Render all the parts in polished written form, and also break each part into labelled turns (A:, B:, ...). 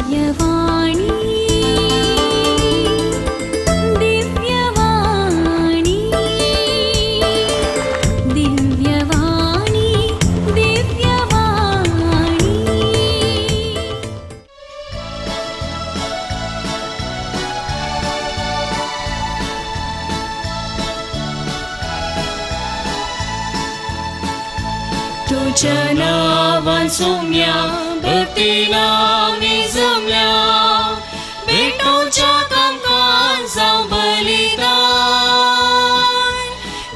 A: दिव्यवाणी दिव्यवाणी दिव्यवाणी दिव्यवाणी।
B: तुझ्या नावान सोम्या भक्तीन आमी जमल्या भेटोवच्या कामकान जावं बलिदान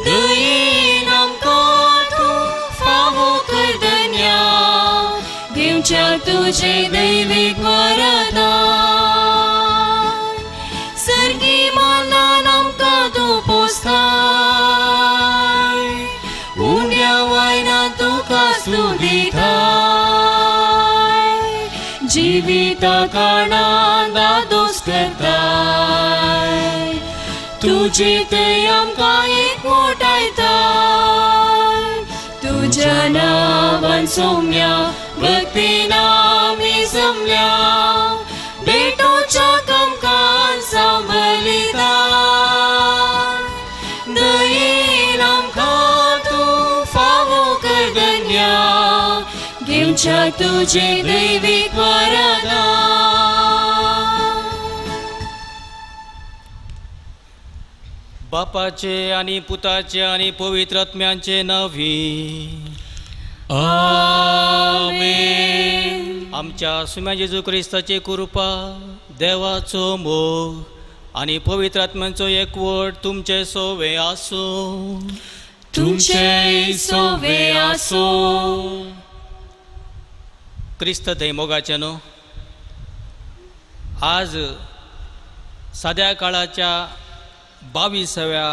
B: दयेन आमकां तूं फावो कर धन्या घेवच्या तुजें दैवीक वरदान सर्गी मानान आमकां तूं पोसताय उण्या वायना तुका स्तुतिताय जिविता कारणान दादोस करताय तुजे ते आमकां एकवटायताय तुज्या नांवान सोम्या भक्तीन आमी जमल्या भेटोवच्या कामकान जावं बलिदान दयेन आमकां तूं फावो कर धन्या घेवच्या तुजें दैवीक वरदान।
C: बापाचे आनी पुताचे आनी पवित्र आत्म्यांचे नांवी
B: आमेन।
C: आमच्या सुम्या जेजू क्रिस्ताची कृपा, देवाचो मोग आनी पवित्र आत्म्यांचो एकवट तुमचे सोवे आसूं।
B: तुमचे सोवे आसूं।
C: क्रिस्त थंय मोगाचे न्हू आज साद्या काळाच्या 22व्या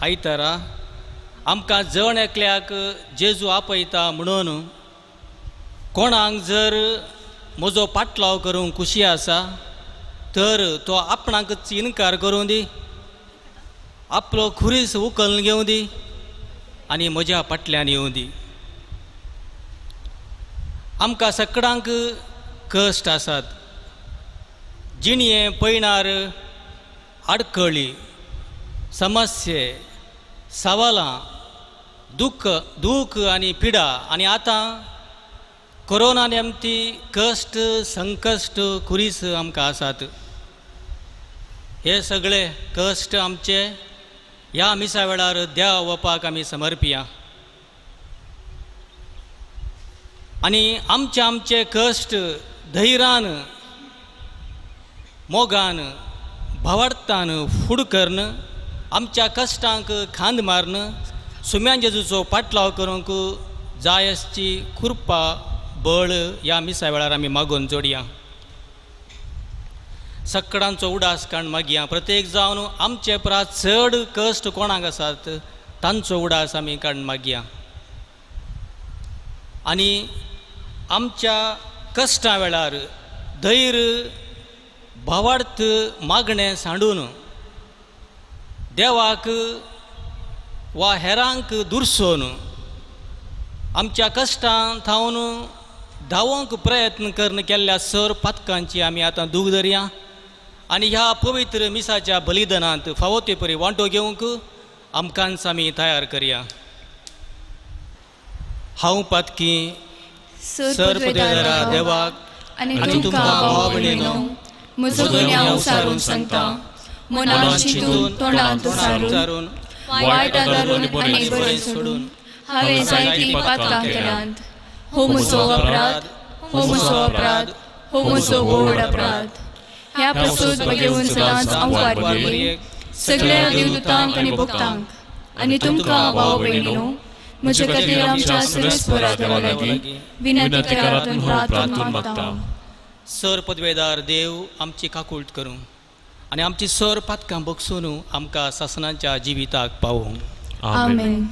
C: आयतारा आमकां जण एकल्याक जेजू आपयता म्हणून कोणाक जर म्हजो पाटलाव करूंक खुशी आसा तर तो आपणाकच इनकार करूं दी, आपलो खुरीस उखलून घेवं दी आनी म्हज्या फाटल्यान येवं दी। आमकां सगळ्यांक कश्ट आसात, जिणये पयणार आडखळी, समस्ये, सवालां, दुख्ख दूख आनी पिडा आनी आतां कोरोना नेमती कश्ट संकश्ट खुरीस आमकां आसात। हे सगळे कश्ट आमचे ह्या मिसा वेळार देवा वपाक आमी समर्पिया आनी आमचे आमचे कश्ट धैर्यान, मोगान, भावार्थान फुड करून आमच्या कश्टांक खांद मारून सुम्यान जेजूचो पाटलाव करूंक जाय आसची कृपा बळ ह्या मिसा वेळार आमी मागून जोडया। सगळ्यांचो उडास काण मागया, प्रत्येक जावन आमचे परस चड कश्ट कोणाक आसात तांचो उडास आमी काण मागया आनी आमच्या कश्टां वेळार धैर्य, भावार्थ मागणें सांडून देवाक वा हेरांक दुरसोवन आमच्या कश्टां थावन धांवोंक प्रयत्न करून केल्ल्या सर पातकांची आमी आतां दूख धरया आनी ह्या पवित्र मिसाच्या बलिदानांत फावो ते परी वांटो घेवंक आमकांच आमी तयार करया। हांव पातकी सर पदवेदारा देवाक
B: आनी तुमकां भाव भयणीनो म्हजो गुन्यांव सारून सांगता, मनान चिंतून तोंडांत सारून वायट आदारून आनी बरें सोडून हांवें जायतीं पातकां केल्यांत। हो म्हजो अपराध, हो म्हजो अपराध, हो म्हजो व्हड अपराध। ह्या पासून घेवन सदांच हांव वारमरेक सगळ्या देवदूतांक आनी भक्तांक आनी तुमकां भाव भयणीनो म्हजे खातीर आमच्या सरस्वरा देवा लागीं विनंती करात प्रार्थना मागता।
C: सर पदवेदार देव आमची काकूळट करूं आनी आमची सर पातकां बगसून आमकां सासनाच्या जिविताक पावोवं।
B: आमेन।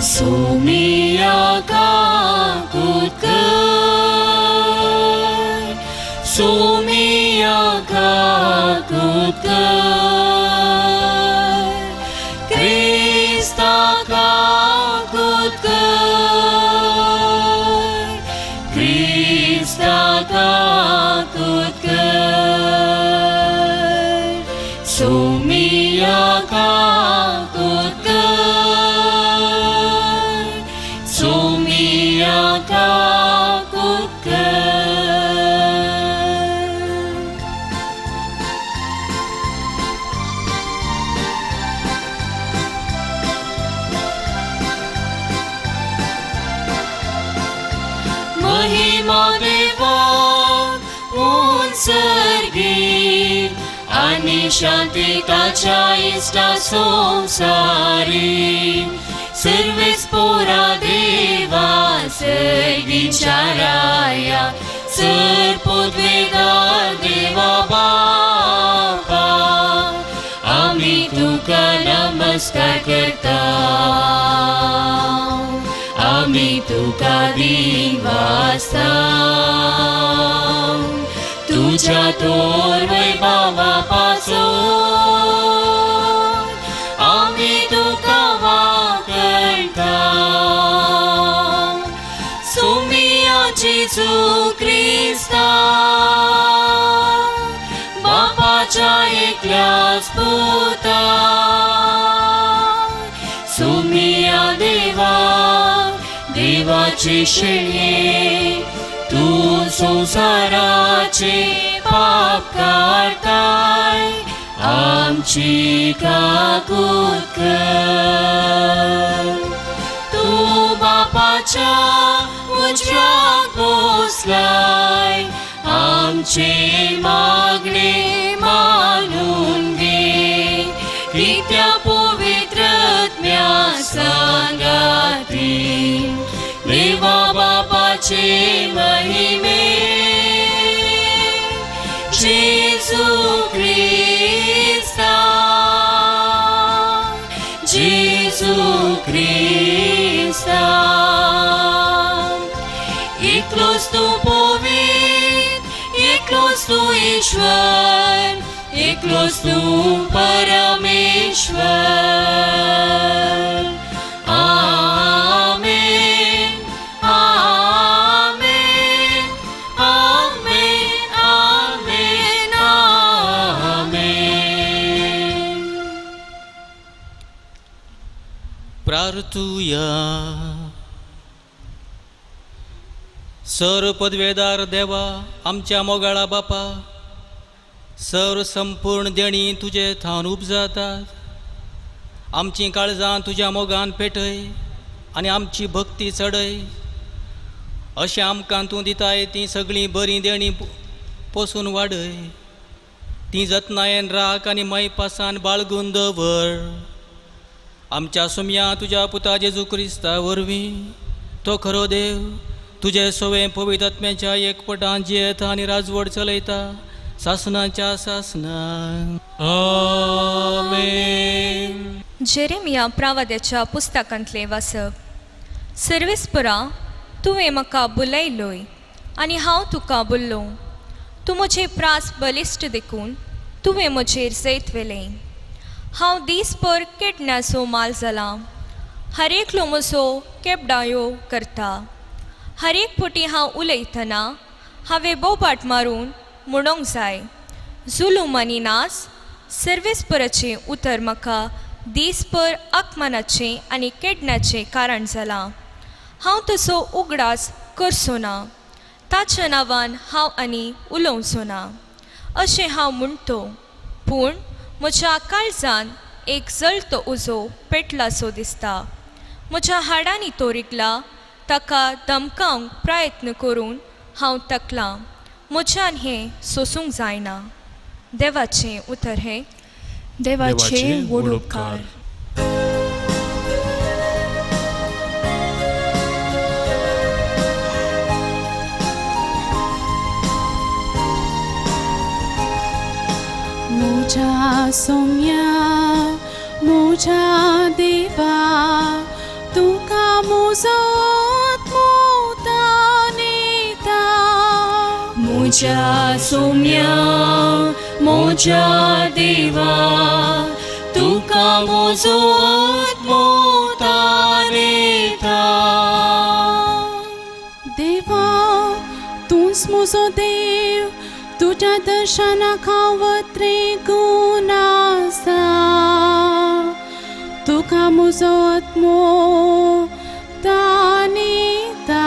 B: सोमिया काकूत कर, सोमिया काकूत
D: काकूत कर, क्रिस्ता काकूत कर, क्रिस्ता काकूत कर, सोमिया काकूत कर, सोमिया काकूत कर। महिमा देवाक उंचर्गी आनी शांती ताच्या इश्टा संवसारी सर्वेस पोरा देवा सर्गीच्या राया सर पदवेदार देवा बापा आमी तुका नमस्कार करता, आमी तुका दिवासता, तुझ्या तोर वैभवा पासून आमी तुका वाकळटा। सुमिया जेजू क्रिस्ता बापाच्या एकल्याच पुता, सुमिया देवा देवाचे शेणये तूं संवसाराचे पाप काडताय आमची काकूत कर। तूं बापाच्या उजव्याक बसलाय आमचे मागणे मानून घे, कित्या पवित्र आत्म्या सांगाती देवा बापाचे महिमे जेजू क्रिस्ता, जेजू क्रिस्ता। एकलोच तूं पवित्र, एकलोच तूं ईश्वर, एकलोच तूं परमेश्वर। आमेन, आमेन, आमेन, आमेन, आमेन।
C: प्रार्थुया। सर पदवेदार देवा आमच्या मोगाळा बापा, सर संपूर्ण देणी तुजे थावन उपजातात। आमचीं काळजां तुज्या मोगान पेटय आनी आमची भक्ती चडय, अशें आमकां तूं दिताय तीं सगळीं बरीं देणीं पोसून वाडय, तीं जतनायेन राख आनी मायपासान बाळगून दवर। आमच्या सुमया तुज्या पुता जेजू क्रिस्ता वरवीं तो खरो देव तुजे सवें पवित्र आत्म्याच्या एकपटान जियेता आनी राजवट चलयता सासनाच्या सासनाक।
D: आमेन।
B: जेरेमिया प्रावाद्याच्या पुस्तकांतलें वाचप। सर्वेस्परा तुवें म्हाका बुलयलोय आनी हांव तुका बोल्लो, तूं म्हजे प्रास बलिश्ट देखून तुवें म्हजेर जैत व्हेलें। हांव दीसभर केडण्याचो माल जाला, हर एकलो म्हजो केपडायो करता। हर एक फावटी हांव उलयतना हांवें बोबाट मारून म्हणोंक जाय, जुलूम आनी नास सर्वेस्पराचें उतर म्हाका दीसभर अपमानाचें आनी केडण्याचें कारण जालां। हांव तसो उगडास करचो ना, ताच्या नांवान हांव आनी उलोवचो ना अशें हांव म्हणटो, पूण म्हज्या काळजान एक जळतो उजो पेटलासो दिसता। म्हज्या हाडांनी तो रिगला, ताका धमकावंक प्रयत्न करून हांव थकलां, म्हज्यान हें सोसूंक जायना। देवाचें उतर हें।
E: देवाचे व्हड उपकार।
F: मुझा सोम्या मुझा देवा तुका मुजो आत्मोता नेता।
D: मुझा सोम्या म्हज्या देवा तुका म्हजो आत्मो तानेता.
F: देवा तूंच म्हजो देव, तुज्या दर्शनाक हांव त्रिगुण आसा. तुका म्हजो आत्मो तानेता.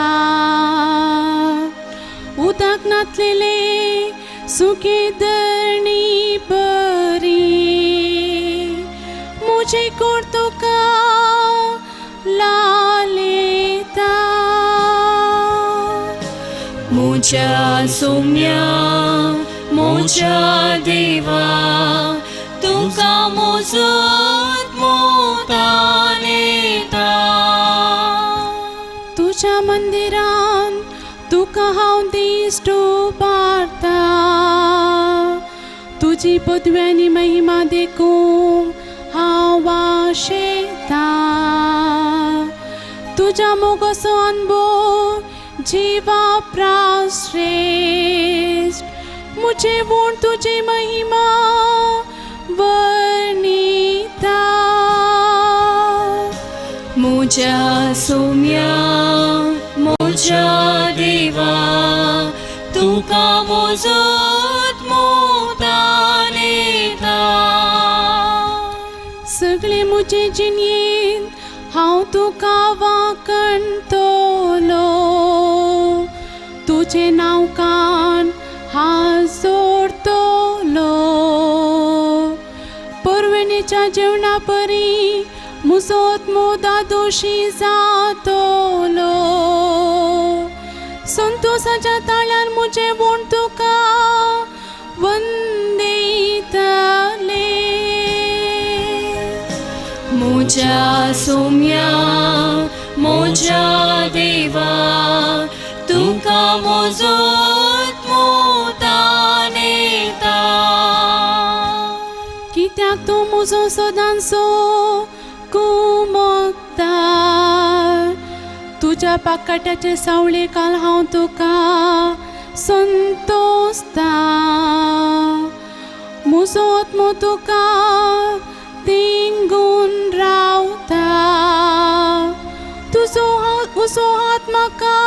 F: उदक नातलेले सुकी धरणी बरी, म्हजी कूड तुका लालेता.
D: म्हज्या सोम्या म्हज्या देवा तुका म्हजो आत्मो तानेता.
F: तुज्या मंदिरान तुका हांव दिश्ट उबारता, तुजी पदव्यांनी महिमा देखूंक हांव आशेता. तुज्या मोगाचो अनुभव जिवा श्रेश्ठ, म्हजे वोण तुजी महिमा वर्णिता.
D: म्हज्या सोम्या म्हज्या देवा तुका म्हजो आत्मो तानेता.
F: सगळे म्हजे जिणेंत हांव तुका वांकणतलो, तुजें नांव कान हात जोडतलो. परवणेच्या जेवणा परी म्हजो आत्मो दादोशी जातलो. संतोसाच्या ताळ्यान म्हजें वोण तुका वंदयतले.
D: म्हज्या सोम्या म्हज्या देवा तुका म्हजो आत्मो तानेता.
F: कित्याक तूं म्हजो सदांचो कुमकदार, तुज्या पाकाट्याचे सावळे काल हांव तुका संतोसता. म्हजो आत्मो तुका तेंगून रावता, तुजो उसो हात म्हाका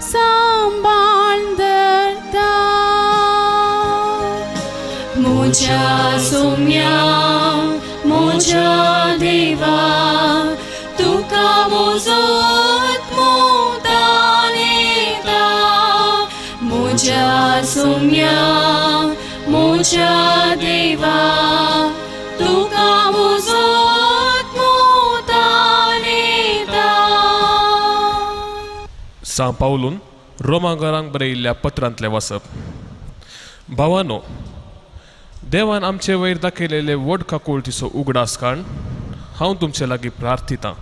F: सांबाळ धरता.
D: म्हज्या सोम्या म्हज्या देवा तुका म्हजो आत्मो तानेता. म्हज्या सोम्या म्हज्या देवा तुका म्हजो आत्मो तानेता.
G: सां पावलून रोमांगरांक बरयिल्ल्या पत्रांतलें वाचप. भावानो, देवान आमचे वयर दाखयलेले व्हड काकुळतीचो उगडास काण हांव तुमचे लागीं प्रार्थितां.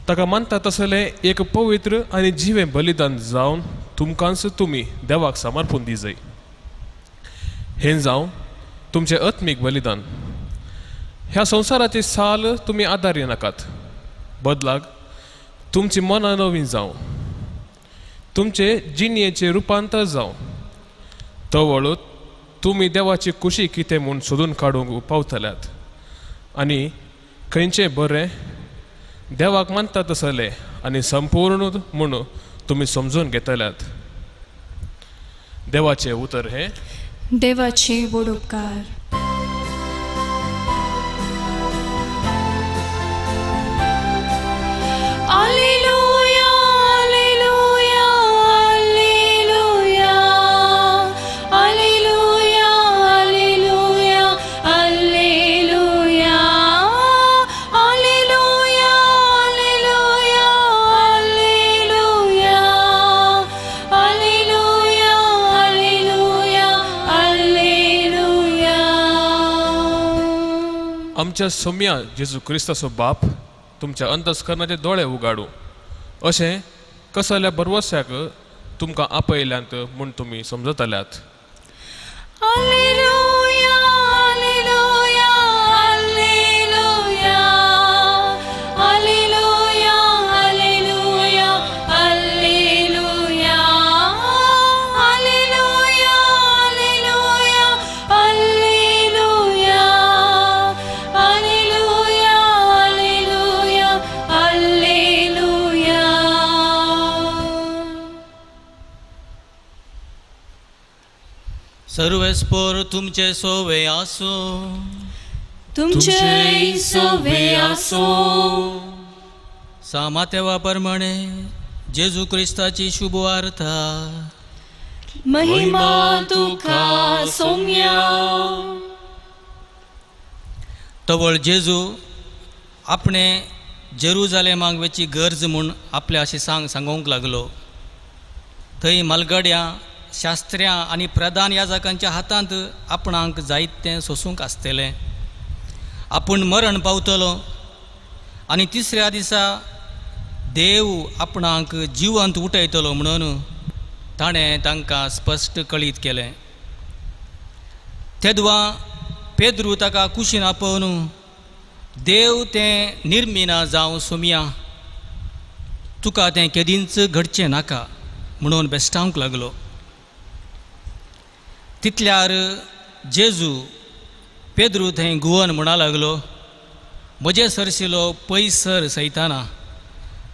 G: ताका मानता तसलें एक पवित्र आनी जिवें बलिदान जावन तुमकांच तुमी देवाक समर्पून दिजय. हें जावं तुमचें आत्मीक बलिदान. ह्या संवसाराची साल तुमी आदार नाकात, बदलाक तुमची मनां नवीं जावं, तुमचे जिणयेचें रुपांतर जावं. तवळ तुमी देवाची खुशी कितें म्हूण सोदून काडूंक पावतल्यात आनी खंयचें बरें देवाक मानता तसलें आनी संपूर्ण म्हूण तुमी समजून घेतल्यात. देवाचें उतर हें.
B: देवाचे व्हड उपकार.
D: Alleluia, alleluia, alleluia, alleluia, alleluia, alleluia, alleluia, alleluia, alleluia, alleluia, alleluia, alleluia.
G: आमच्या सोम्या जेजू क्रिस्ताचो बाप तुमच्या अंतस्करणाचे दोळे उगाडूं अशें कसल्या बरवस्याक तुमकां आपयल्यांत म्हूण तुमी समजतल्यात.
D: Alleluia, alleluia, alleluia, alleluia, alleluia, alleluia, alleluia, alleluia,
C: सर्वेस्पोर तुमचे सोवे आसूं.
D: तुमचे सोवे आसूं.
C: सामातेवा प्रमाणे जेजू क्रिस्ताची शुभ वार्ता.
D: महिमा तुका सोम्या.
C: तवळ जेजू आपणे जेरुजालेमाक वेची गरज म्हूण आपल्या अशें सांगूंक लागलो. थंय मालगड्यां, शास्त्र्यां आनी प्रधान याजकांच्या हातांत आपणाक जायतें सोसूंक आसतलें. आपूण मरण पावतलो आनी तिसऱ्या दिसा देव आपणाक जिवंत उठयतलो म्हणून ताणें तांकां स्पश्ट कळीत केलें. तेदवा पेद्रू ताका कुशीन आपोवन, देव तें निर्मिना जावं सोमया, तुका तें केदींच घडचें नाका म्हणून बेश्टावंक लागलो. तितल्यार जेजू पेद्रू थंय गुवन म्हणा लागलो, म्हजे सरशिलो पयसर सैताना,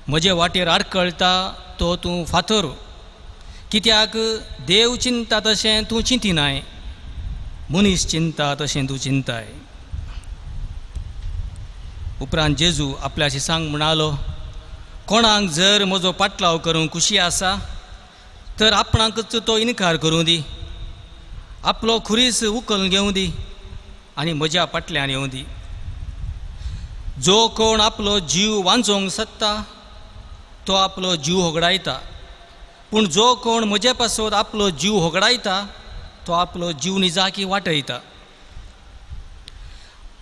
C: म्हजे वाटेर आडकळटा तो तूं फातर, कित्याक देव चिंता तशें तूं चिंतिनाय, मनीस चिंता तशें तूं चिंताय. उपरांत जेजू आपल्या शिसांक म्हणालो, कोणाक जर म्हजो पाटलाव करूंक खुशी आसा तर आपणाकच तो इनकार करूं दी, आपलो खुरीस उखल घेवं दी आनी म्हज्या फाटल्यान येवं दी. जो कोण आपलो जीव वांचोवंक सोदता तो आपलो जीव होगडायता, पूण जो कोण म्हजे पासत आपलो जीव होगडायता तो आपलो जीव निजाकी वाटयता.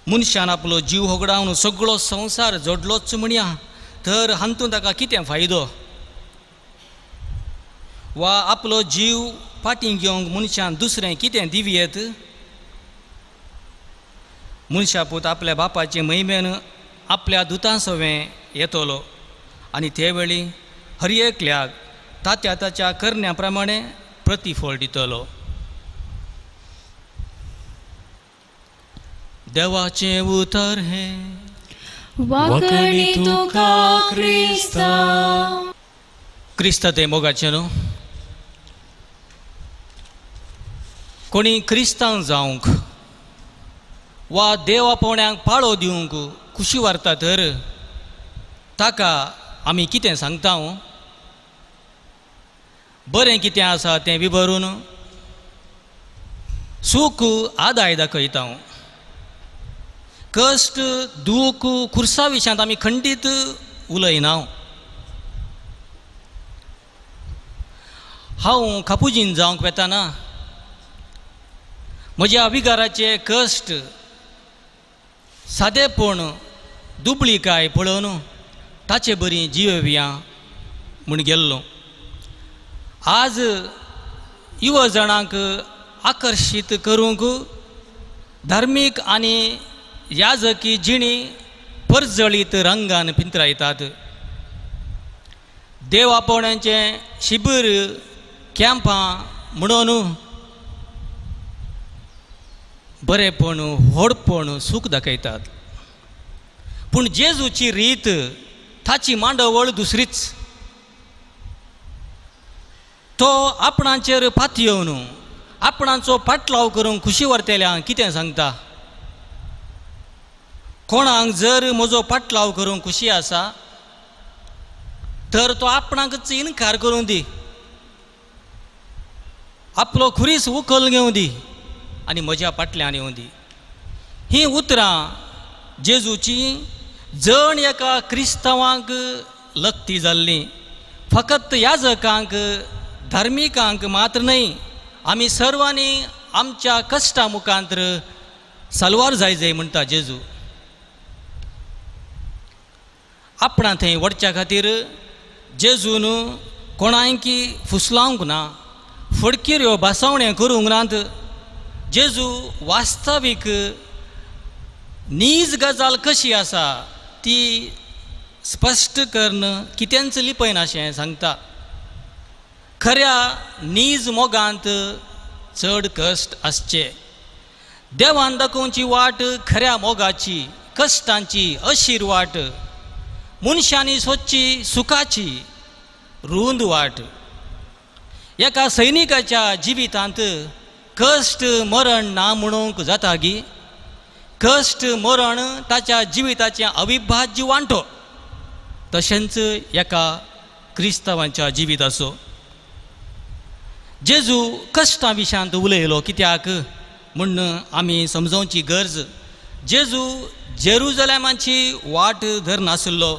C: मनशान आपलो जीव होगडावन सगळो संवसार जोडलोच म्हणया तर हातूंत ताका कितें फायदो? वा आपलो जीव फाटीं घेवंक मनशान दुसरें कितें दिवयेत? मनशा पूत आपल्या बापाचे महिमेन आपल्या दुतां सवें येतलो आनी ते वेळी हर एकल्याक ताच्या ताच्या करण्या प्रमाणे प्रतिफळ दितलो. देवाचें उतर हें.
D: वाकणी तुका क्रिस्ता.
C: क्रिस्ता ते मोगाचें न्हू, कोणी क्रिस्तांव जावंक वा देवा पावण्यांक पाळो दिवंक खुशी व्हरता तर ताका आमी कितें सांगता? बरें कितें आसा तें विवरून सूख आदाय दाखयता. कश्ट, दूख, खुर्सा विशयांत आमी खंडीत उलयना. हांव कापुजीन जावंक वेताना म्हज्या विगाराचे कश्ट, सादेपण, दुबळीकाय पळोवन ताचे बरी जिवेवया म्हूण गेल्लो. आज युवा जाणांक आकर्शीत करूंक धार्मीक आनी याजकी जिणी परजळीत रंगान पिंतरायतात. देव आपोवण्याचें शिबीर, कॅम्पां म्हणून बरेपण, व्हडपण, सूख दाखयतात. पूण जेजूची रीत, ताची मांडवळ दुसरीच. तो आपणाचेर पातयेवन आपणाचो पाटलाव करूंक खुशी व्हरतल्यांक कितें सांगता? कोणाक जर म्हजो पाटलाव करूंक खुशी आसा तर तो आपणाकच इनकार करूं दी, आपलो खुरीस उखल घेवं दी आनी म्हज्या फाटल्यान येवं दी. हीं उतरां जेजूची जण एका क्रिस्तांवांक लक्ती जाल्लीं. फकत याजकांक, धार्मिकांक मात्र न्हय, आमी सर्वांनी आमच्या कश्टा मुखांतर साल्वार जाय जाय म्हणटा जेजू. आपणा थंय वडच्या खातीर जेजून कोणायकी फुसलावंक ना, फडकिऱ्यो भासावण्यो करूंक नात. जेजू वास्तवीक नीज गजाल कशी आसा ती स्पश्ट करून कितेंच लिपयनाशें सांगता. खऱ्या नीज मोगांत चड कश्ट आसचे. देवान दाखोवची वाट खऱ्या मोगाची, कश्टांची अशीर वाट, मनशांनी सोदची सुखाची रूंद वाट. एका सैनिकाच्या जिवितांत कश्ट मरण ना म्हणूंक जाता गी? कश्ट मरण ताच्या जिविताचें अविभाज्य वांटो, तशेंच एका क्रिस्तांवाच्या जिविताचो. जेजू कश्टां विशयांत उलयलो कित्याक म्हूण आमी समजोवची गरज. जेजू जेरुजलेमाची वाट धरनाशिल्लो,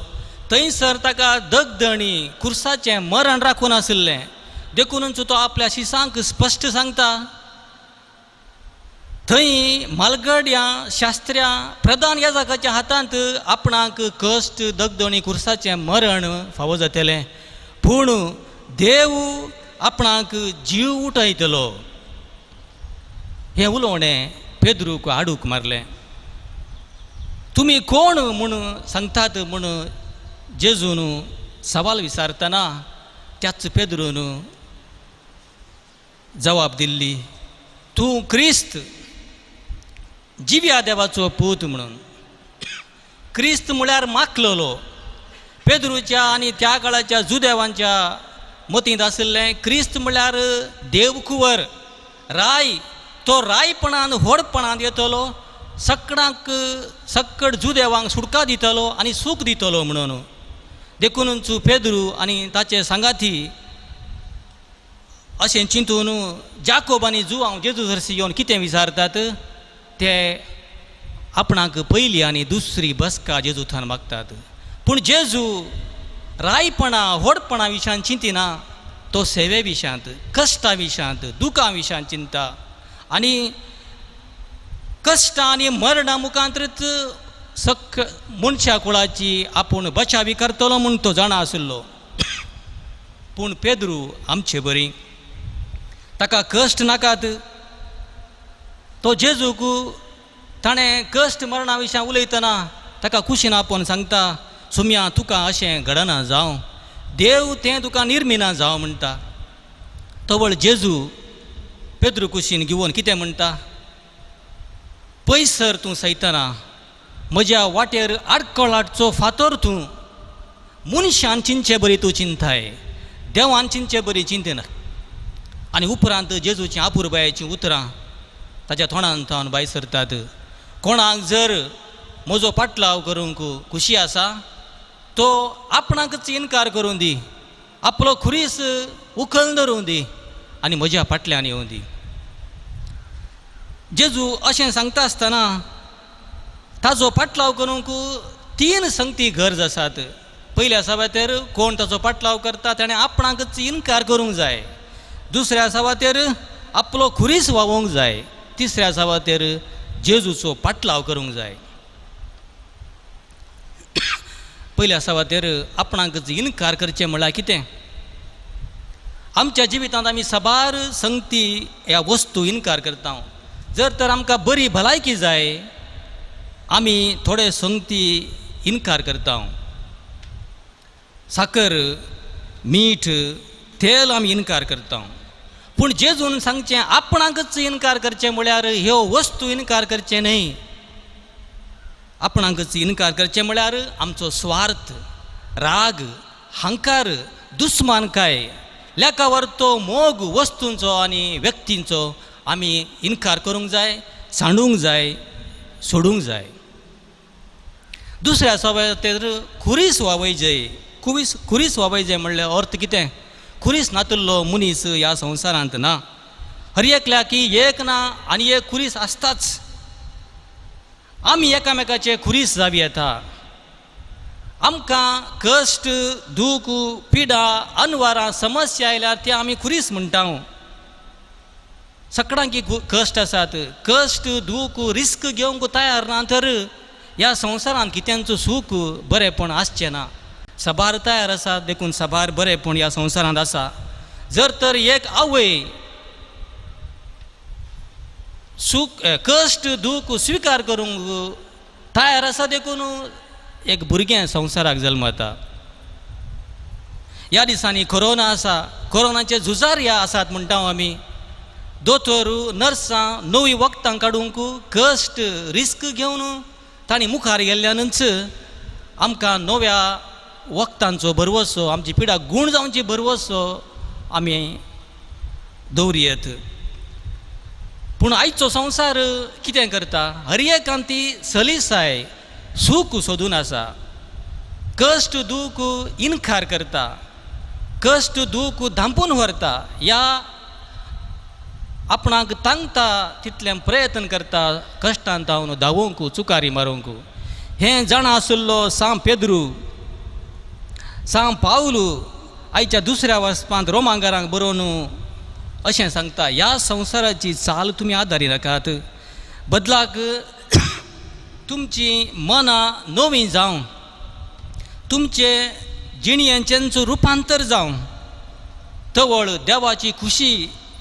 C: थंयसर ताका दगदणी खुर्साचें मरण राखून आशिल्लें. देखूनच तो आपल्या शिसांक स्पश्ट सांगता, थंय मालगड्यां शास्त्र्यां प्रधान याजकाच्या हातांत आपणाक कश्ट दगदणी खुर्साचें मरण फावो जातलें, पूण देव आपणाक जीव उठयतलो. हें उलोवणें पेद्रूक आडूक मारलें. तुमी कोण म्हूण सांगतात म्हूण जेजून सवाल विचारतना त्याच पेद्रून जवाब दिल्ली, तूं क्रिस्त जिव्या देवाचो पूत म्हणून. क्रिस्त म्हळ्यार माखलेलो. पेद्रूच्या आनी त्या काळाच्या जुदेवांच्या मतींत आशिल्लें क्रिस्त म्हळ्यार देवकुंवर राय. तो रायपणान व्हडपणान येतलो, सकडांक सक्कड जुदेवांक सुटका दितलो आनी सूख दितलो म्हणून. देखूनच पेद्रू आनी ताचे सांगाती अशें चिंतून जाकोब आनी जुवांव जेजू सरशी येवन कितें विचारतात, ते आपणाक पयली आनी दुसरी बसका जेजू थंय मागतात. पूण जेजू रायपणा व्हडपणा विशयान चिंतिना, तो सेवे विशयांत, कश्टा विशयांत, दुकां विशयांत चिंता आनी कश्टां आनी मरणा मुखांतच सक मनशा कुळाची आपूण बचावी करतलो म्हूण तो जाणा आशिल्लो. पूण पेद्रू आमचे बरी, ताका कश्ट नाकात. तो जेजूक ताणें कश्ट मरणा विशयान उलयतना ताका कुशीन आपोवन सांगता, सुम्या तुका अशें घडना जावं, देव तें तुका निर्मिना जावं म्हणटा. तवळ जेजू पेद्रू कुशीन घेवन कितें म्हणटा, पयसर तूं सैतना, म्हज्या वाटेर आडकळ हाडचो फातर तूं. मनशान चिंतचे बरी तूं चिंताय, देवान चिंतचे बरी चिंतना. आनी उपरांत जेजूचीं आपुरबायेचीं उतरां ताच्या तोंडान थावन भायर सरतात. कोणाक जर म्हजो पाटलाव करूंक खुशी आसा तो आपणाकच इनकार करूं दी, आपलो खुरीस उखल धरूं दी आनी म्हज्या फाटल्यान येवं दी. जेजू अशें सांगता आसतना ताजो पाटलाव करूंक तीन संगती गरज आसात. पयल्या सवातेर कोण ताचो पाटलाव करता ताणें आपणाकच इनकार करूंक जाय, दुसऱ्या सवातेर आपलो खुरीस व्हांवोंक जाय, तिसऱ्या सवातेर जेजूचो पाटलाव करूंक जाय. पयल्या सवातेर आपणाकच इनकार करचें म्हळ्यार कितें? आमच्या जिवितांत आमी साबार संगती ह्या वस्तू इनकार करता. जर तर आमकां बरी भलायकी जाय आमी थोडे संगती इनकार करता. साकर, मीठ, तेल आमी इनकार करता. पूण जेजून सांगचें आपणाकच इनकार करचें म्हळ्यार ह्यो वस्तू इनकार करचें न्हय. आपणाकच इनकार करचें म्हळ्यार आमचो स्वार्थ, राग, हंकार, दुस्मानकाय, लेखावर तो मोग वस्तूंचो आनी व्यक्तींचो आमी इनकार करूंक जाय, सांडूंक जाय, सोडूंक जाय. दुसऱ्या सवातेर खुरीस वावयजय. खुरीस वावयजय म्हणल्यार अर्थ कितें? खुरीस नातिल्लो मनीस ह्या संवसारांत ना. हर एकल्याक एक ना आनी एक खुरीस आसताच. आमी एकामेकाचे खुरीस जावं येता. आमकां कश्ट, दूख, पिडा, अनवारां, समस्या आयल्यार ते आमी खुरीस म्हणटा. सगळ्यांकी कश्ट आसात. कश्ट, दूख, रिस्क घेवंक तयार ना तर ह्या संवसारांत कित्यांचो सूख बरेंपण आसचें ना. साबार तयार आसा देखून साबार बरेंपण ह्या संवसारांत आसा. जर तर एक आवय सूख, कश्ट, दूख स्विकार करूंक तयार आसा देखून एक भुरगें संवसाराक जल्मता. ह्या दिसांनी कोरोना आसा, कोरोनाचे झुजार ह्या आसात म्हणटा आमी. दोतोर, नर्सां नवीं वखदां काडूंक कश्ट, रिस्क घेवन तांणी मुखार गेल्ल्यानूच आमकां नव्या वखदांचो भरवसो, आमची पिडा गूण जावची भरवसो आमी दवरयेत. पूण आयचो संवसार कितें करता? हर एकांती सलीसाय सूख सोदून आसा, कश्ट दूख इनकार करता, कश्ट दूख धांपून व्हरता, या आपणाक तांकता तितलें प्रयत्न करता कश्टान धांवन धांवोंक, चुकारी मारूंक. हें जाणा आशिल्लो सांव पेद्रू, सांव पावलू आयच्या दुसऱ्या वचपांत रोमांगारांक बरोवन अशें सांगता, ह्या संवसाराची चाल तुमी आदारी नाकात, बदलाक तुमची मनां नवीं जावं, तुमचे जिणयेचेंच रुपांतर जावं, तवळ देवाची खुशी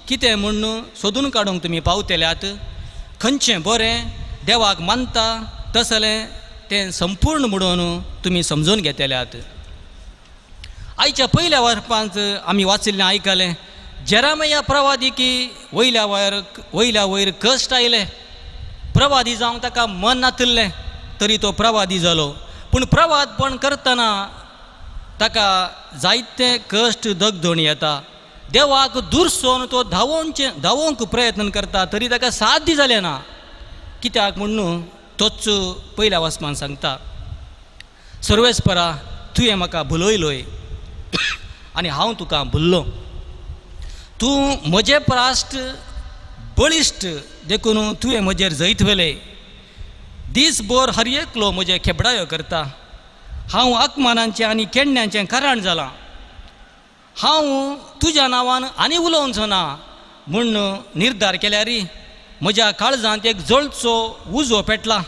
C: कितें म्हूण सोदून काडूंक तुमी पावतल्यात. खंयचें बरें देवाक मानता तसलें तें संपूर्ण म्हणून तुमी समजून घेतल्यात. आयच्या पयल्या वर्पांत आमी वाचिल्लें आयकलें, जेरामया प्रवादी की वयल्या वयर कश्ट आयले, प्रवादी जावंक ताका मन नातिल्लें तरी तो प्रवादी जालो. पूण प्रवादपण करतना ताका जायते कश्ट दगदण येता. देवाक दुरसोन तो धांवोंक प्रयत्न करता तरी ताका साध्य जालें ना. कित्याक म्हणून तोच पयल्या वाचपान सांगता, सर्वेस्परा तुवें म्हाका भुलयलोय आनी हांव तुका भुल्लो, तूं म्हजे प्राश्ट बळिश्ट देखून तुवें म्हजेर जैत व्हेलें. दीसभर हर एकलो म्हजे खेबडायो करता, हांव आकमानांचें आनी केण्ण्यांचें कारण जालां, हांव तुज्या नांवान आनी उलोवचो ना म्हूण निर्धार केल्यार म्हज्या काळजांत एक जळचो उजो पेटला,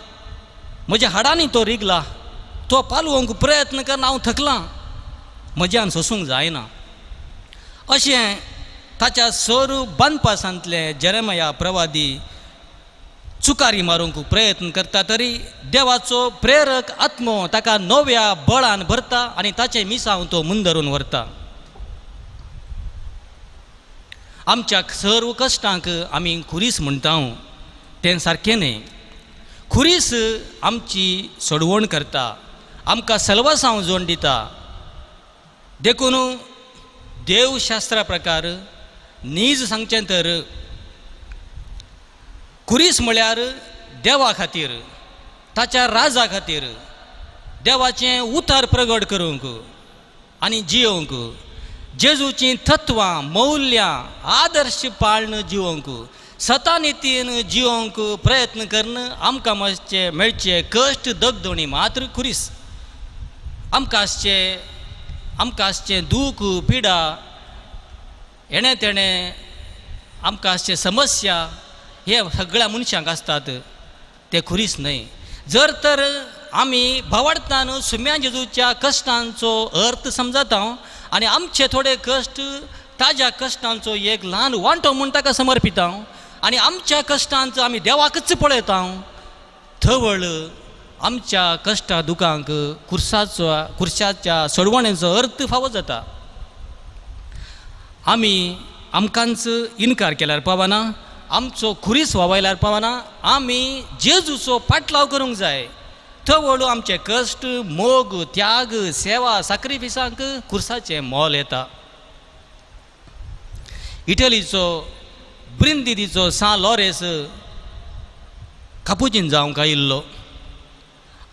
C: म्हज्या हाडांनी तो रिगला, तो पालोवंक प्रयत्न करून हांव थकलां, म्हज्यान सोसूंक जायना. अशें ताच्या सर बांदपासांतले जेरेमया प्रवादी चुकारी मारूंक प्रयत्न करता तरी देवाचो प्रेरक आत्मो ताका नव्या बळान भरता आनी ताचें मिसांव तो मुंदरून व्हरता. आमच्या सर्व कश्टांक आमी खुरीस म्हणटा, तें सारकें न्हय. खुरीस आमची सोडवण करता, आमकां सलवासांव जोड दिता. देखून देवशास्त्रा प्रकार नीज सांगचें तर खुरीस म्हळ्यार देवा खातीर, ताच्या राजा खातीर देवाचें उतर प्रगट करूंक आनी जियोवंक, जेजूचीं तत्वां मौल्यां आदर्श पाळन जिवोवंक, सतानितीन जिवोवंक प्रयत्न करून आमकां मातशें मेळचे कश्ट दगदणी मात्र खुरीस. आमकां आसचें दूख पिडा येणें तेणें आमकां आसचे समस्या हे सगळ्या मनशांक आसतात, ते खुरीस न्हय. जर तर आमी भावार्थान सुम्या जेजूच्या कश्टांचो अर्थ समजता आनी आमचे थोडे कश्ट ताज्या कश्टांचो एक ल्हान वांटो म्हूण ताका समर्पिता आनी आमच्या कश्टांचो आमी देवाकच पळयता, थवळ आमच्या कश्टा दुखांक खुर्साच्या सोडवणेचो अर्थ फावो जाता. आमी आमकांच इनकार केल्यार पावना, आमचो खुरीस वावयल्यार पावना, आमी जेजूचो पाटलाव करूंक जाय. थवळ आमचे कश्ट मोग त्याग सेवा साक्रिफिसांक खुर्साचें मोल येता. इटलीचो ब्रिंदिदीचो सां लॉरेस कापुचीन जावंक आयिल्लो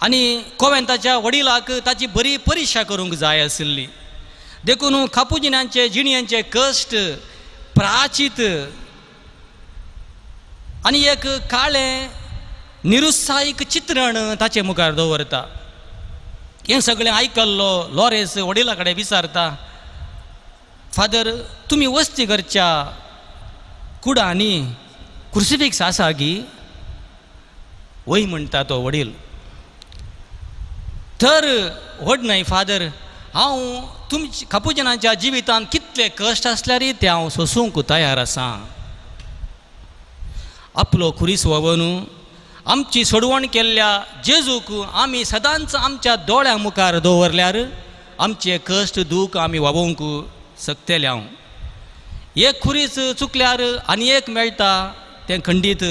C: आनी कोवेंताच्या वडिलाक ताची बरी परिक्षा करूंक जाय आशिल्ली. देखून कापुजिनांचे जिणयांचे कश्ट प्राचीत आनी एक काळें निरुत्साहीक चित्रण ताचे मुखार दवरता. हें सगळें आयकल्लो लॉरेस वडिला कडेन विचारता, फादर तुमी वस्ती करच्या कुडांनी क्रुसिफिक्स आसा गी? वय म्हणटा तो वडील. तर व्हड न्हय फादर, हांव तुमच्या कापुजनाच्या जिवितांत कितले कश्ट आसल्यारय ते हांव सोसूंक तयार आसा. आपलो खुरीस व्हांवन आमची सोडवण केल्ल्या जेजूक आमी सदांच आमच्या दोळ्यां मुखार दवरल्यार आमचे कश्ट दूख आमी व्हांवोवंक शकतले. हांव एक खुरीस चुकल्यार आनी एक मेळटा तें खंडीत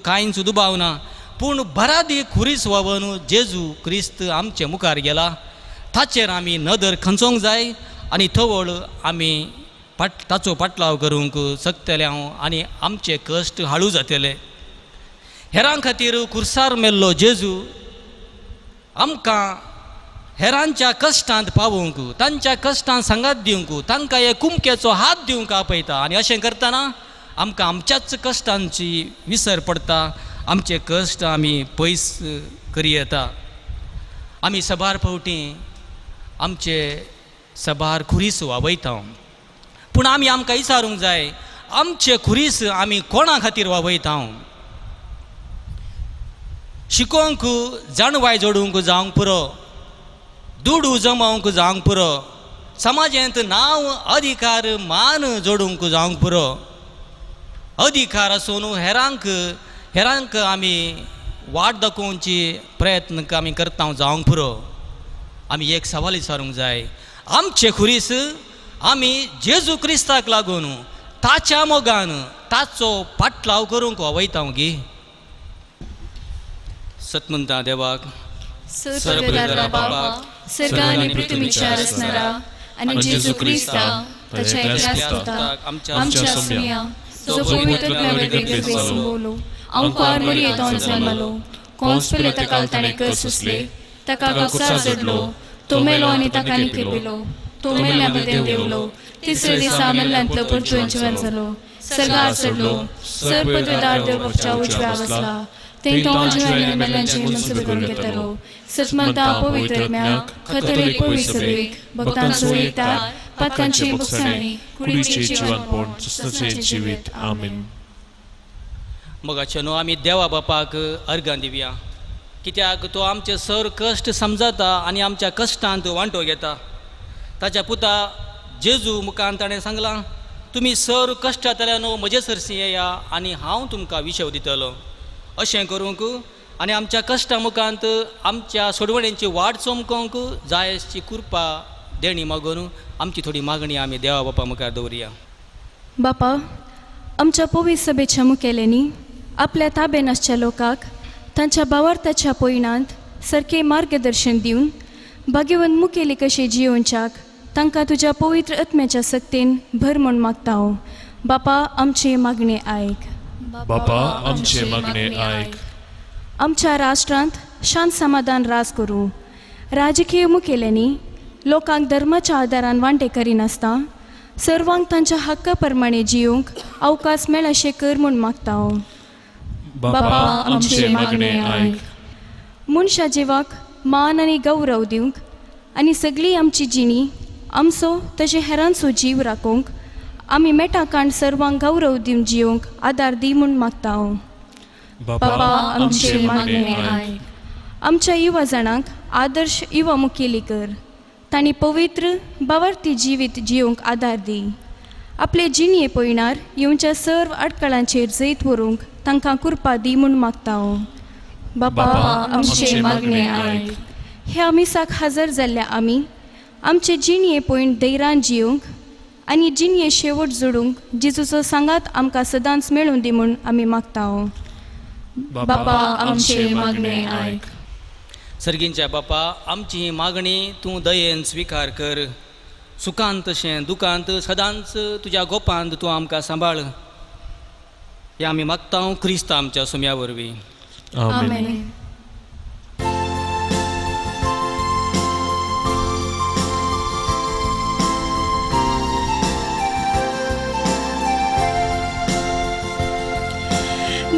C: कांयच दुबाव ना, पूण बरादी खुरीस व्हांवन जेजू क्रिस्त आमचे मुखार गेला, ताचेर आमी नदर खंचोवंक जाय आनी थवळ आमी पाट ताचो पाटलाव करूंक शकतले हांव आनी आमचे कश्ट हाळू जातले. हेरां खातीर खुर्सार मेल्लो जेजू आमकां हेरांच्या कश्टांत पावोवंक, तांच्या कश्टांत सांगात दिवंक, तांकां एक कुमकेचो हात दिवंक आपयता. आनी अशें करतना आमकां आमच्याच कश्टांची विसर पडटा, आमचे कश्ट आमी पयस करी येता. आमी सबार फावटी आमचे सबार खुरीस वावयता, पूण आमी आमकां विचारूंक जाय, आमचे खुरीस आमी कोणा खातीर वावयता? शिकोवंक जाणवाय जोडूंक जावंक पुरो, दुडू जमोवंक जावंक पुरो, समाजांत नांव अधिकार मान जोडूंक जावंक पुरो. अधिकार आसून हेरांक हेरांक आमी वाट दाखोवची प्रयत्न आमी करता जावंक पुरो. आमी एक सवाल विचारूंक जाय, आमचे खुरीस आमी जेजू क्रिस्ताक लागून ताच्या मोगान ताचो पाटलाव करूंक वावयता गी? सत म्हणटा देवाक.
B: सर्वपवित्र बापा, सर्ग आनी पृथ्वीच्या रचणारा आनी जेजू क्रिस्ता ताच्या एकल्याच पुता आमच्या सुमया, जो पवित्र आत्म्या संबोलो, अंकुर मरियेंत जल्मलो, कोंस पयले ताका ताणें कर सोंसले, ताका कुर्सार चडलो, तो मेलो आनी ताका निखेपिलो, तो मेल्या मदें देंवलो, तिसरे दिसा मेल्ल्यांतलो परतून जिवन जालो, सर्गार चडलो, सर्वपदवीदार देव बापच्या उजव्या बसला, थंय तो जिव्यां मेल्ल्यांची मनसुबे करून घेतलो. सत म्हणता पवित्र आत्म्याक, कथोलीक पवित्र सभेक, भक्तांचो एकचार, पातकांची भोगसणी,
G: कुडीचे जिवनपण, सुसनाचे जिवीत. आमेन.
C: मोगाचे न्हू, आमी देवा बापाक अर्गां दिवया, कित्याक तो आमचे सर कश्ट समजता आनी आमच्या कश्टांत वांटो घेता. ताच्या पुता जेजू मुखान ताणें सांगलां, तुमी सर कश्टांतल्या न्हू म्हजे सरशी येया आनी हांव तुमकां विशव दितलो. अशें करूंक आनी आमच्या कश्टां मुखांत आमच्या सोडवणेची वाट चमकोवंक जायची कृपा देणी मागून आमची थोडी मागणी आमी देवा बापा मुखार दवरुया.
B: बापा, आमच्या पवित्र सभेच्या मुखेल्यांनी आपल्या ताब्यान आसच्या लोकांक तांच्या भावार्थाच्या पयणांत सारकें मार्गदर्शन दिवन भाग्यवंत मुखेली कशें जियोवच्याक तांकां तुज्या पवित्र आत्म्याच्या सक्तेन भर म्हूण मागता हांव. बापा, आमची मागणें आयक.
G: बापा, आमचे मागणे आयक.
B: आमच्या राष्ट्रांत शांत समाधान राज करूं. राजकीय मुखेल्यांनी लोकांक धर्माच्या आदारान वांटे करिनासतना सर्वांक तांच्या हक्का प्रमाणे जियोवंक अवकाश मेळशें कर म्हूण मागता हांव.
G: बापा, आमचे मागणे आयक.
B: मनशा जिवाक मान आनी गौरव दिवंक आनी सगळी आमची जिणी आमचो तशें हेरांचो जीव राखूंक आमी मेटा काण सर्वांक गौरव दिवन जियोवंक आदार दी म्हूण मागता हांव.
G: बापा, आमचे मागणे आयक.
B: आमच्या युवा जाणांक आदर्श युवा मुखेली कर. तांणी पवित्र भावार्थी जिवीत जियोवंक आदार दी. आपले जिणये पयणार येवच्या सर्व अडकळांचेर जैत व्हरूंक तांकां कृपा दी म्हूण मागता हांव. बापा, आमचे मागणे आयक. ह्या मिसाक हजर जाल्ल्या आमी आमचे जिणये पयण धैर्यान जियोवंक आनी जिणये शेवट जोडूंक जेजूचो सांगात आमकां सदांच मेळूं दी म्हूण आमी मागता हांव.
G: बापा, आमचे मागणे आयक.
C: सर्गींच्या बापा, आमची ही मागणी तूं दयेन स्विकार कर. सुखांत तशें दुखांत सदांच तुज्या गोपांत तूं आमकां सांबाळ. हें आमी मागता क्रिस्ता आमच्या सुम्या वरवीं.
G: आमेन.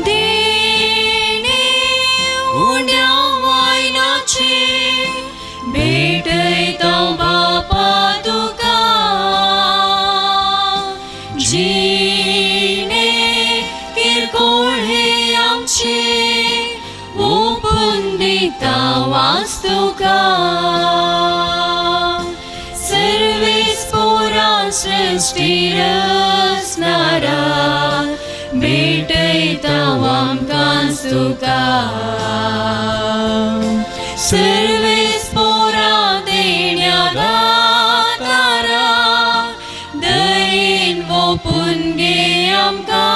D: देणे उण्या वायनाचे भेटयता बापा तुका, जिणे किरकोळ हे आमचे ओपून दिता वास्तुका. सर्वेस पोरा सृष्टी रचणारा, भेटयता आमकां तुका. सर्वेस पोरा देण्या दातारा, दयेन ओपून घे आमकां.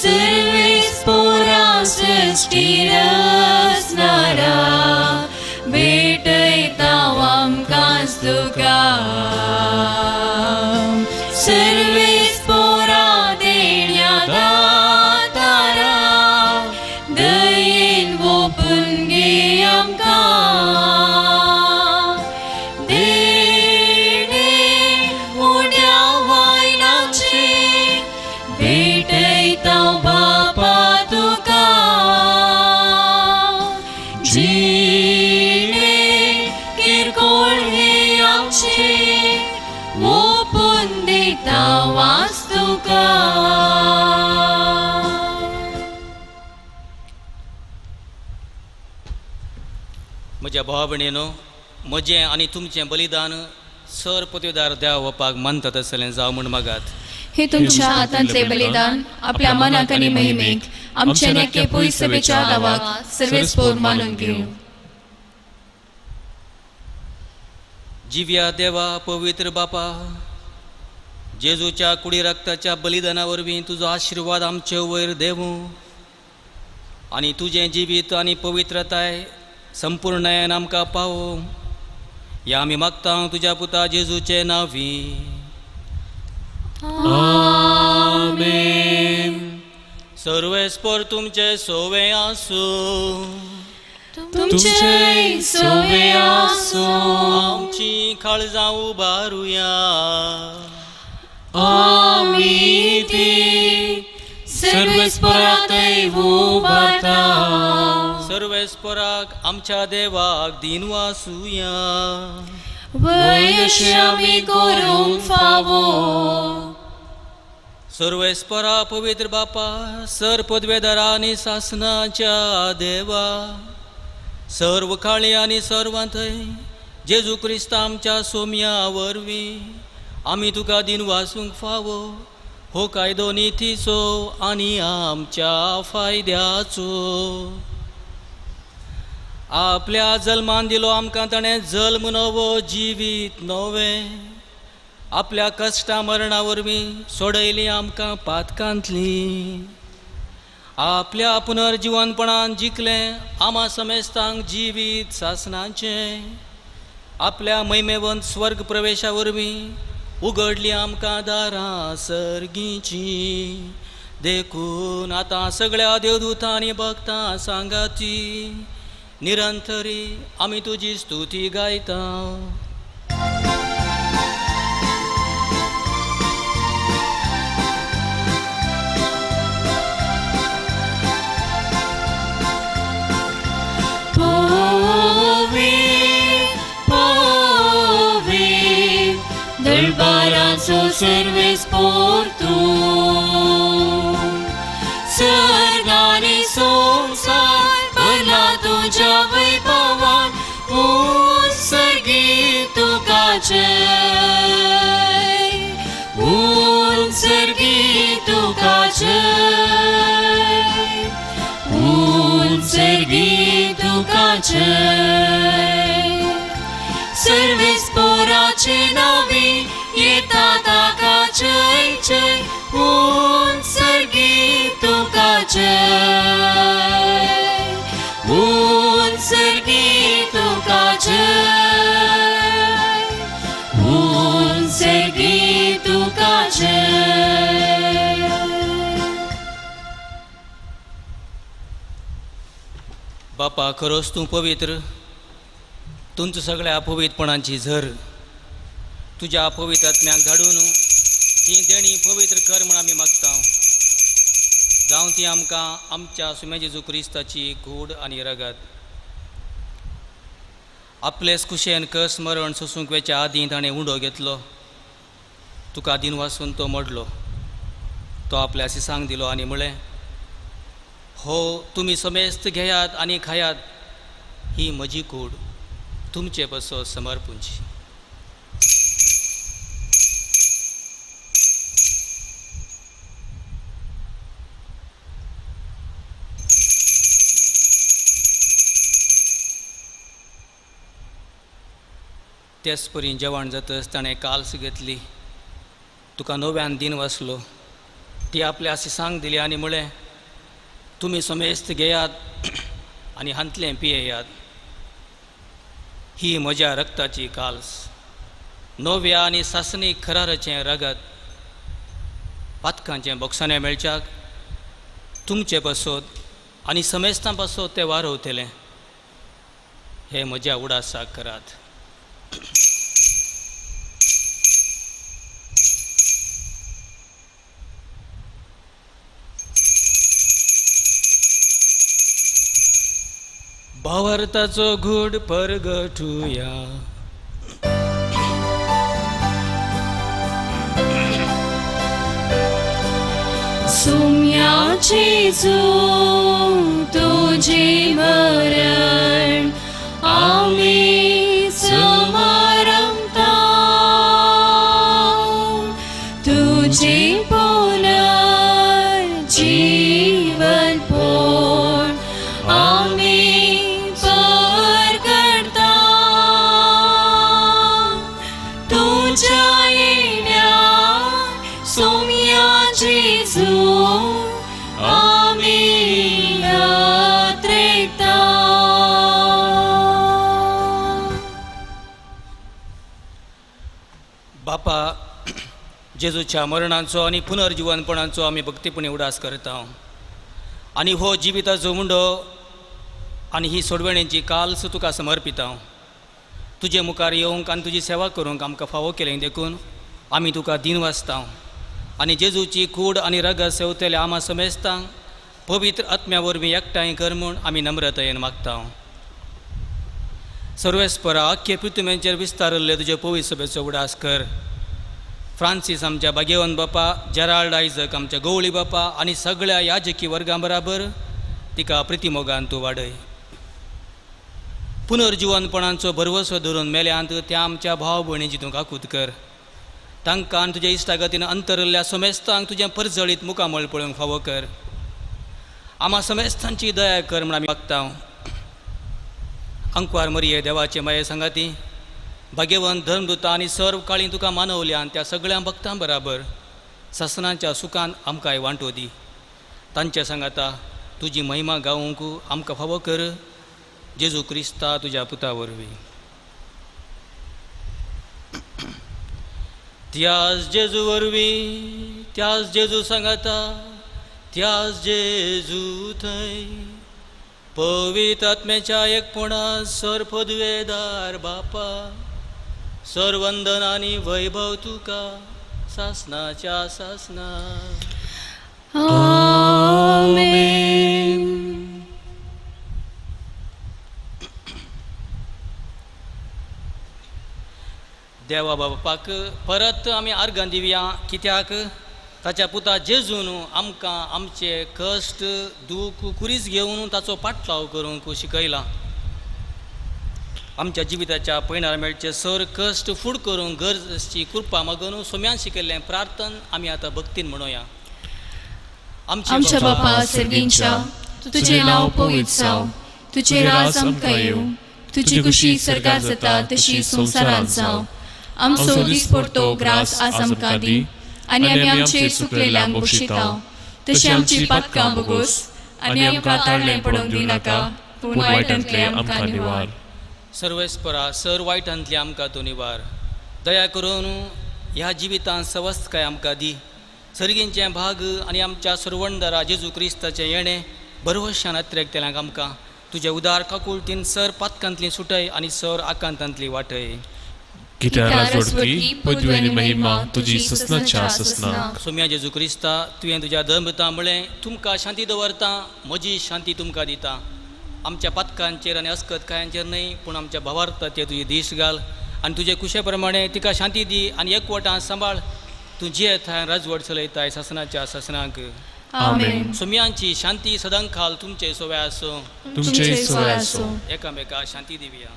D: सर्वेस पोरा सृष्टी रचणारा, भेटयता आमकां तुका.
C: म्हज्या भावा भयणीनो, म्हजें आनी तुमचें बलिदान सर पदवीदार देव बापाक मानतात आसलें जावं म्हूण मागात.
B: हे तुमच्या हातांतले बलिदान आपल्या मनाक आनी महिमेक आमच्या नेके पयसवेच्या दावाक सर्वेस्पोर मानून घेवं.
C: जिव्या देवा पवित्र बापा, जेजूच्या कुडी रक्ताच्या बलिदाना वरवीं तुजो आशिर्वाद आमचे वयर देवूं आनी तुजें जिवीत आनी पवित्रताय संपूर्णयान आमकां पावोवं. ह्या आमी मागता तुज्या पुता जेजूचे नांवी.
D: आमेन.
C: सर्वेस्पोर तुमचे सोवे आसूं.
D: तुमचे सोवे आसूं.
C: आमची काळजां उबारुया.
D: आमी ती सर्वेस्पोरातय उबारता.
C: सर्वेस्पोराक आमच्या देवाक दिन वासुया.
D: वयशी आमी करूंक फावो.
C: सर्वेस्परा पवित्र बापा, सर पदवेदारा आनी सासनाच्या देवा, सर्व काळी आनी सर्वांथय जेजू क्रिस्त आमच्या सोम्या वरवीं आमी तुका दिन वासूंक फावो. हो कायदो नितीचो आनी आमच्या फायद्याचो. आपल्या जल्मान दिलो आमकां ताणें जल्म नवो जिवीत नवें, आपल्या कश्टा मरणा वरवीं सोडयली आमकां पातकांतली. आपल्या पुनर्जिवनपणान जिखलें आमा समेस्तांक जिवीत सासनाचें. आपल्या महिमेवंत स्वर्ग प्रवेशा वरवीं उगडली आमकां दारां सर्गीची. देखून आतां सगळ्या देवदूतांनी भक्तां सांगाती निरंतरी आमी तुजी स्तुती गायता.
D: दरबाराचो सर्वेस्पोर तूं, सर्गानी संवसार भरला तुज्या वैभवान, उत्सर्गी तुका जय, उत्सर्गी तुका जय, उत्सर्गी तुका जय. सर्वेस्पोराचे नावी येता ताका जय जय, उत्सर्गी तुका जय, उत्सर्गी तुका जय, उत्सर्गी तुका जय.
C: बापा, खरोच तूं पवित्र, तुमच्या सगळ्या पवित्रपणाची झर. तुज्या पवित्र आत्म्याक धाडून ही देणी पवित्र कर म्हूण आमी मागता. जावं ती आमकां आमच्या सुम्या जेजू क्रिस्ताची कूड आनी रगत. आपलेच कुशेन कस मरण सोसूंक वेच्या आदीं ताणें उंडो घेतलो, तुका दिन वासून तो मोडलो. तो आपल्या सिसांक दिलो आनी म्हळें, हो तुमी समेस्त घेयात आनी खायात, ही म्हजी कूड तुमचे पासत समर्पूंची. तेच परी जेवण जातच ताणें काल्स घेतली, तुका नव्यान दिन वाचलो, ती आपल्या सिसांक दिली आनी म्हळें, तुमी समेस्त घेयात आनी हांतलें पियेयात, ही म्हज्या रक्ताची काल्स, नव्या आनी सासणी खराराचें रगत, पातकांचें बोगसाणें मेळच्याक तुमचे पासत आनी समेस्तां पासत तें वारवतलें. हें म्हज्या उडासाक करात. भावार्थाचो घूड परगटुया.
D: सुम्या जेजू तुझे मरण
C: बापा, जेजूच्या मरणाचो आनी पुनर्जिवनपणाचो आमी भक्तीपणी उडास करता आनी हो जिविताचो मुंडो आनी ही सोडवणेची काल्स तुका समर्पिता। तुजे मुखार येवंक आनी तुजी सेवा करूंक आमकां फावो केलें देखून आमी तुका दीन वाचता आनी जेजूची कूड आनी रगत सेवतले आमा समेस्तांक पवित्र आत्म्या वरवीं एकठांय कर म्हूण आमी नम्रतायेन मागता। सर्वेस्परा, आख्खे पृथ्वीचेर विस्तारिल्ले तुजे पवित्र सभेचो उडास कर। फ्रांसीस आमच्या भाग्यवंत बापा, जेराल्ड आयजक आमच्या गवळी बापा आनी सगळ्या याजकी वर्गां बराबर तिका प्रितीमोगान तूं वाडय। पुनर्जिवनपणाचो भरवसो धरून मेल्यांत त्या आमच्या भाव भयणीची तूं काकूत कर। तांकां आनी तुज्या इश्टागतीन अंतरिल्ल्या समेस्तांक तुजें परजळीत मुखामळ पळोवंक फावो कर। आमा समेस्तांची दया कर म्हूण आमी मागता। अंकवार मरिये देवाचे माये सांगाती भाग्यवंत धर्मदूता आनी सर्व काळी तुका मानवल्या आनी त्या सगळ्या भक्तां बराबर ससनाच्या सुखान आमकांय वांटो दी। तांचे सांगाता तुजी महिमा गावंक आमकां फावो कर, जेजू क्रिस्ता तुज्या पुता वरवीं। त्याच जेजू वरवीं, त्याच जेजू सांगाता, त्याच जेजू थंय पवित्र आत्म्याच्या एकपणा सर पदवेदार बापा, सरवंदन आनी वैभव तुका सासनाच्या सासना।
D: आमेन।
C: देवा बापाक परत आमी आर्गां दिवया, कित्याक ताच्या पुता जेजून आमकां आमचे कश्ट दूख कुरीस घेवन ताचो पाटलाव करूंक शिकयला। आमच्या जिविताच्या पयणार मेळचे सर कश्ट फूड करूंक गरज आसची कृपा मागून सोम्यान शिकयल्लें प्रार्थन आमी आतां भक्तीन म्हणोया।
B: आमच्या बापा सर्गींच्या, तुजें नांव पवित्र जावं, तुजें राज आमकां येवं, तुजी खुशी सर्गार जाता तशी संवसारांत जावं। आमचो दिसपडतो ग्रास आज आमकां दी आनी आमी आमचे सुकलेल्यांक बक्षिता तशी आमची पातकां बोगोस आनी आमकां ताळणें पडोवंक दिनाका, पूण वायटांतलें आमकां निवार।
C: सर्वेस्परा, सर वायटांतलें आमकां तूं निवार। दया करून ह्या जिवितांत सवस्तकाय आमकां दी। सर्गींचें भाग आनी आमच्या सर्वणदारा जेजू क्रिस्ताचें येणें भरवशान अत्रेकतल्यांक आमकां तुजे उदार काकुळतीन सर पातकांतली सुटय आनी सर आकांतांतली वाटय।
G: कित्याक राजवटकी, पदवी आनी महिमा तुजी ससनाच्या ससनाक।
C: सोम्या जेजू क्रिस्ता, तुवें तुज्या धर्मता म्हळें, तुमकां शांती दवरता, म्हजी शांती तुमकां दिता। आमच्या पातकांचेर आनी अस्कतकायांचेर न्हय, पूण आमच्या भावार्थाचेर तुजी दीस घाल आनी तुजे कुशे प्रमाणे तिका शांती दी आनी एकवटान सांबाळ। तूं जियेताय राजवट चलयताय सासनाच्या सासनाक।
B: आमेन।
C: सोम्यांची शांती सदांकाल तुमचे सोवे आसूं,
G: तुमचे सोवे आसूं।
C: एकामेका शांती दिवया।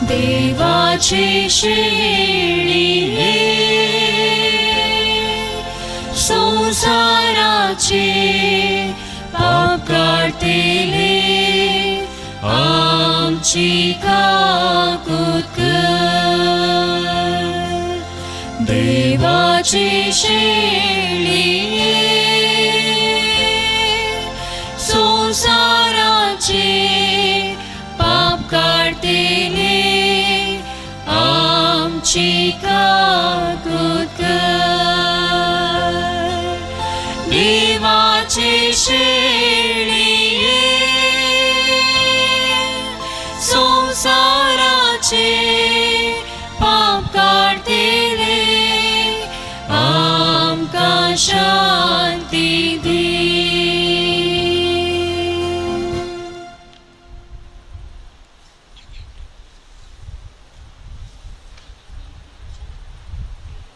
D: देवाचे शेळी संसाराचे पाप काडटले, आमची काकूत कर। देवाचे शेळी संसाराचे पाप काडटले, आमची काकूत कर। देवाचे शेळी संसाराचे पाप काडटले, आमकां शांती दी।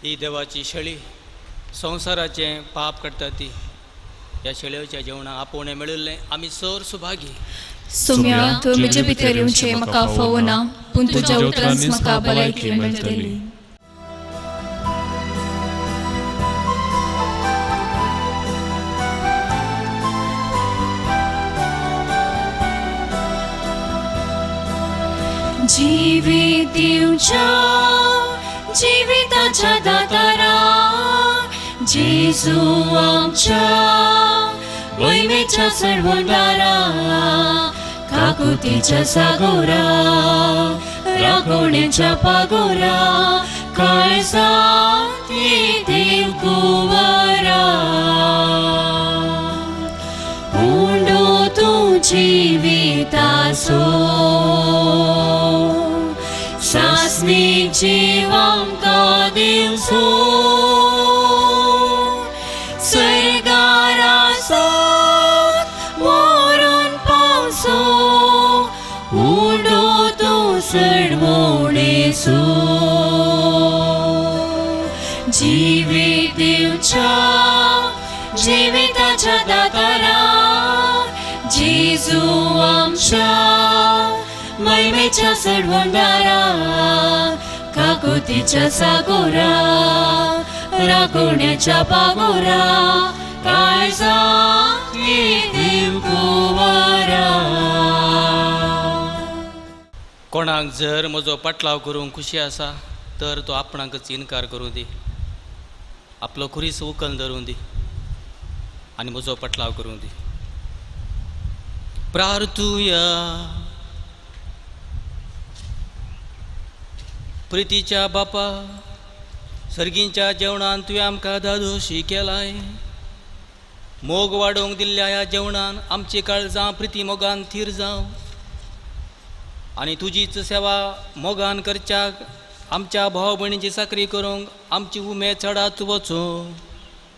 C: ही देवाची शेळी संवसाराचें पाप काडटा ती ह्या शेळेच्या जेवणाक आपोवणें मेळिल्लें आमी सर सुभागी।
B: सोम्या, तूं म्हजे भितर येवचें म्हाका फावो ना, पूण तुज्या उतरांच म्हाका भलायकी मेळटली।
D: जिवीत दिवच्या जिविताच्या दातारा जेजू आमच्या मोहिमेच्या सर्वंदारा काकुतीच्या सागोरा राखोण्याच्या पागोरा काळजांत देव कुंवरा उंडो तूं जिविताचो सासणीक जीव आमकां दिवचो स्वर्गाराचो व्हरून पावचो उंडो तूं सडमोणेचो जिवीत दिवच्या जिविताच्या दातारा जेजू आमच्या महिमेच्या सर्वंदारा काकुतीच्या सागोरा राखोण्याच्या पागोरा काळजांत देव कुंवरा.
C: कोणाक जर म्हजो पाटलाव करूंक खुशी आसा तर तो आपणाकच इनकार करूं दी, आपलो खुरीस उकल धरूं दी आनी म्हजो पटलाव करूं दी. प्रार्थुया. प्रितीच्या बापा, सर्गींच्या जेवणान तुवें आमकां दादोशी केलाय. मोग वाडोवंक दिल्ल्या ह्या जेवणान आमची काळजां प्रिती मोगान थीर जावं आनी तुजीच सेवा मोगान करच्याक आमच्या भाव भयणीची साकरी करूंक आमची उमेद चडात वचूं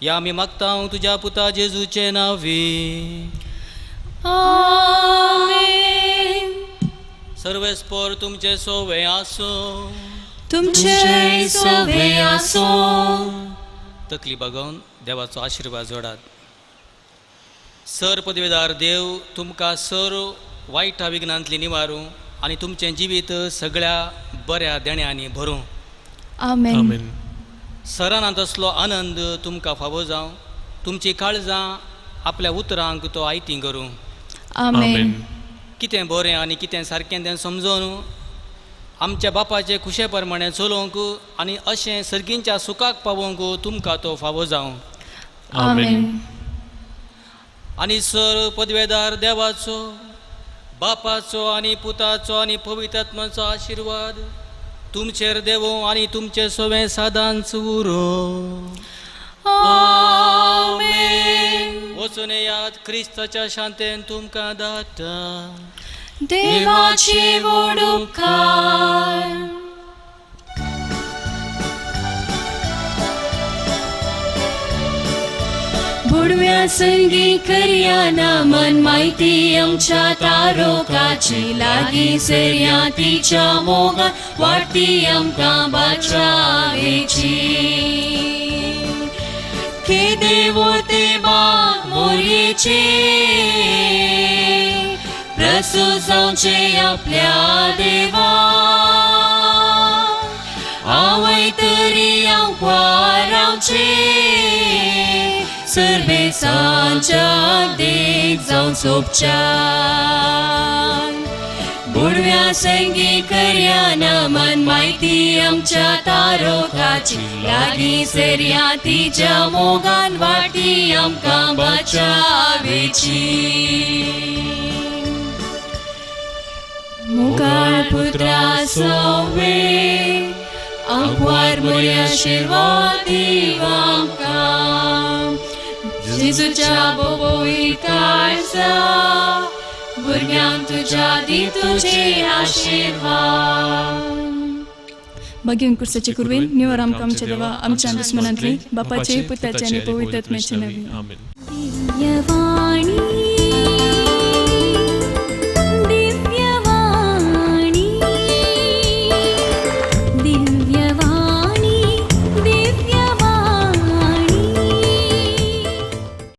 C: ह्या आमी मागता तुज्या पुता जेजूचे नांवी.
D: आमेन.
C: सर्वेस्पोर तुमचे सोवे आसूं.
D: तुमचे सोवे आसूं.
C: तकली बागोवन देवाचो आशिर्वाद जोडात. सर पदवेदार देव तुमकां सर वायटा विघ्नांतली निवारूं आनी तुमचें जिवीत सगळ्या बऱ्या देण्यांनी भरूं.
E: आमेन.
G: आमेन.
C: सरानांत असलो आनंद तुमकां फावो जावं. तुमची काळजां आपल्या उतरांक तो आयती करूं.
E: आमेन.
C: कितें बरें आनी कितें सारकें तें समजून आमच्या बापाचे खुशे प्रमाणें चलोवंक आनी अशें सर्गींच्या सुखाक पावोवंक तुमकां तो फावो जावं.
E: आमेन.
C: आनी सर पदवेदार देवाचो बापाचो आनी पुताचो आनी पवित्रात्माचो आशिर्वाद तुमचेर देवो आनी तुमचे सवें सदांच उरो.
D: आमेन.
C: वचून येयात, क्रिस्ताच्या शांतेन तुमकां दाता.
D: देवाचे व्हड उपकार. बुडव्या संगी करया ना मन माहिती आमच्या तारोकाची लागीं सरया तिच्या मोगान वाडटी आमकां बाचावेची. केदेवो ते बाग मोरयेचे प्रसू जावचे आपल्या देवा आवय तरी हांव रावचे सर्वेसांच्या देख जावन सोबच्यान. बुडव्या संगी करया ना मन माहिती आमच्या तारोकाची लागीं सरया तिच्या मोगान वाटी आमकां बाचावेची. मुखार पुत्रा सवे आंकवार मोरया आशिर्वाद दीव आमकां. जेजूच्या बोबोई काळजा भुरग्यांक तुज्या दी तुजे आशिर्वाद.
E: भाग्यवंत कुर्साचे कुरवेन निवर आमकां आमच्या देवा आमच्या दुस्मनांतली बापाचे पुताचे आनी पवित्र आत्म्याचे नांवी.
G: आमेन.
A: दिव्यवाणी.